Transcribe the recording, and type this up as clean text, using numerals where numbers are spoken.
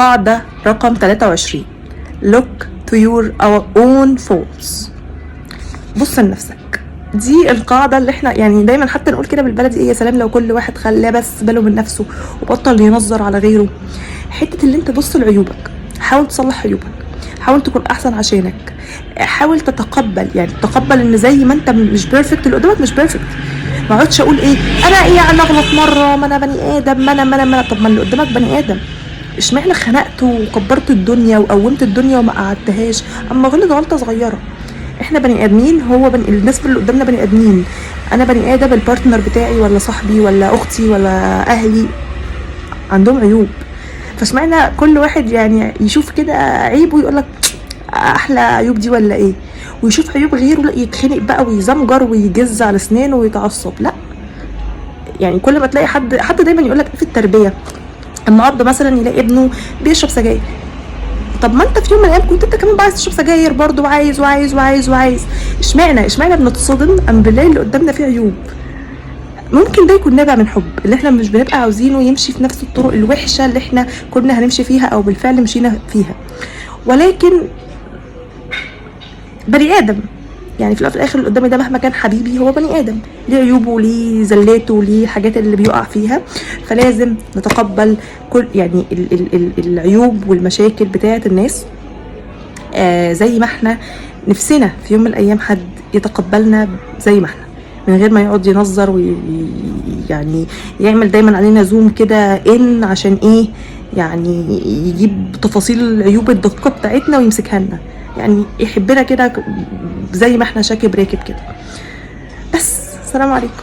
قاعدة رقم 23، look to your own faults. بص لنفسك. دي القاعدة اللي احنا يعني دايما حتى نقول كده بالبلدي، ايه يا سلام لو كل واحد خلاه بس باله من نفسه وبطل ينظر على غيره. حتة اللي انت بص لعيوبك، حاول تصلح عيوبك، حاول تكون احسن عشانك، حاول تتقبل، يعني تتقبل ان زي ما انت مش perfect، اللي قدامك مش perfect. ما اقعدش اقول ايه انا ايه يعني اغلط مره، ما انا بني ادم، ما انا ما انا ما أنا. طب ما اللي قدامك بني ادم، اشمعنى خنقته وكبرت الدنيا وقومت الدنيا وما قعدتهاش اما غلط غلطه صغيره؟ احنا بني ادمين، هو بني الناس اللي قدامنا بني ادمين، انا بني ادم، ال partner بتاعي ولا صاحبي ولا اختي ولا اهلي عندهم عيوب. فاشمعنى كل واحد يعني يشوف كده عيبه ويقول لك احلى عيوب دي ولا ايه، ويشوف عيوب غيره لا يتخنق بقى ويزمجر ويجز على اسنانه ويتعصب؟ لا، يعني كل ما تلاقي حد، حتى دايما يقول لك في التربيه، اما اب مثلا يلاقي ابنه بيشرب سجاير، طب ما انت في يوم من الايام كنت انت كمان بقى عايز تشرب سجاير برضه، وعايز وعايز وعايز وعايز. اشمعنى بنتصدم اما بنلاقي اللي قدامنا فيه عيوب؟ ممكن ده يكون نابع من حب، اللي احنا مش بنبقى عاوزينه يمشي في نفس الطرق الوحشة اللي احنا كنا هنمشي فيها او بالفعل مشينا فيها، ولكن بني ادم يعني في الاول وفي الاخر اللي قدامي ده مهما كان حبيبي هو بني ادم، ليه عيوبه، ليه زلاته، ليه الحاجات اللي بيقع فيها. فلازم نتقبل كل يعني ال ال ال العيوب والمشاكل بتاعه الناس، زي ما احنا نفسنا في يوم من الايام حد يتقبلنا زي ما احنا، من غير ما يقعد ينظر ويعني يعمل دايما علينا zoom كده ان عشان ايه، يعني يجيب تفاصيل العيوب الدقيقة بتاعتنا ويمسكها لنا. يعني يحبنا كده زي ما احنا شاكب راكب كده بس. السلام عليكم.